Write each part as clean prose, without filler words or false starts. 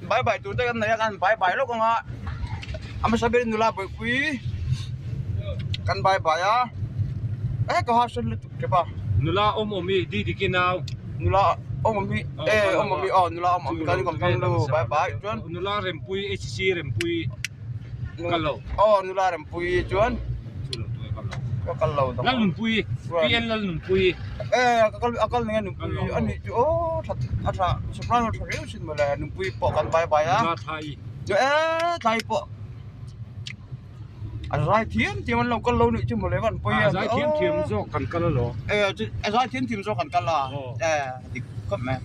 Bye bye tur te kan nei a kan bye bye lawk ang a a hmasa ber nula bawihpui kan bye bye a eh ka hausa lutuk tep a. Nula awm awm i Didiki nau. Nula awm awm i eh awm awm i aw nula awm awm i kan inkhawm thang lu bye bye chuan. Nula Rempui HC Rempui kal lo. Aw nula Rempui chuan. Ka kal lo dang. Lalnunpuii PN Lalnunpuii. Eh ka kal a kal nge Nunpuii a nih chu aw tha a tha soprano tha riau sin mawle Nunpuii pawh kan bye bye a. Nula Thlai. Eh Thlai pawh a zai thiam thiam an lo kal lo nih chu mawle van pawi a. A zai thiam thiam zawk kan kal alawm. Eh a zai thiam thiam zawk kan kal a eh dik khawp mai.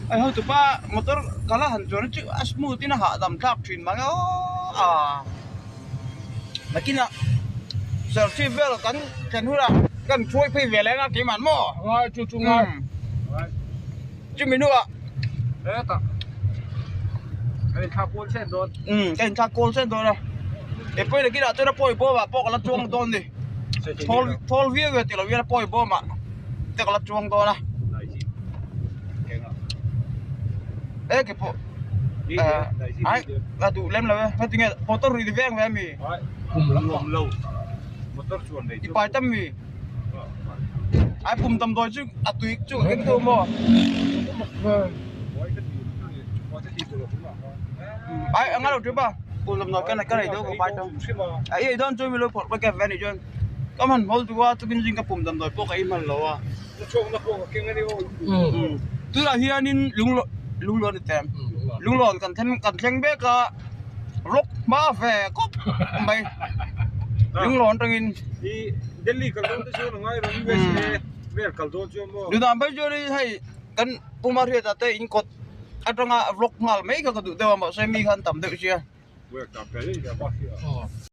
Hei hotupa motor kal a han chuan chu a smooth in a hahdam thlak thin mang e aw a. Nakinah serchhip vel kan thlen hunah kan hruai phei ve leh ang a keimah maw? Ngai chu chu ngai. Chumi hnuah hetah kan inthlak kual chen dawn. Umm kan inthlak kual chen dawn a. He pawi nakinah chuan a pawi bawmah pawh ka la chuang dawn ni. Thawl thawl viau ve tilo hian a pawi bawmah te ka la chuang dawn a. E ke pawh. Ai a duh lem lo e heti nge motor ri veng ve ami pum nuam lo motor chuan nei i pai tam mi ai pum damdawi chu a tui chu ka keng deuh maw ai a ngai lo tip a pum damdawi ka ka nei deuh ka pai tam a i ei dawn chu mi lo phawrh ka ve a nih chuan ka hman hawl duh a tukin zing ka pum damdawi pawh ka ei hman lo a. Tunah hianin lung lunglawn a ni teh lunglawn kan then kan thleng mek a rock hma ve khawp mai lunglawn atangin nunah mai chuanin hei kan Puma Hriata te in kawt atanga vlog nghal mai kha ka duh deuh a mahse mi khan tam deuh sia.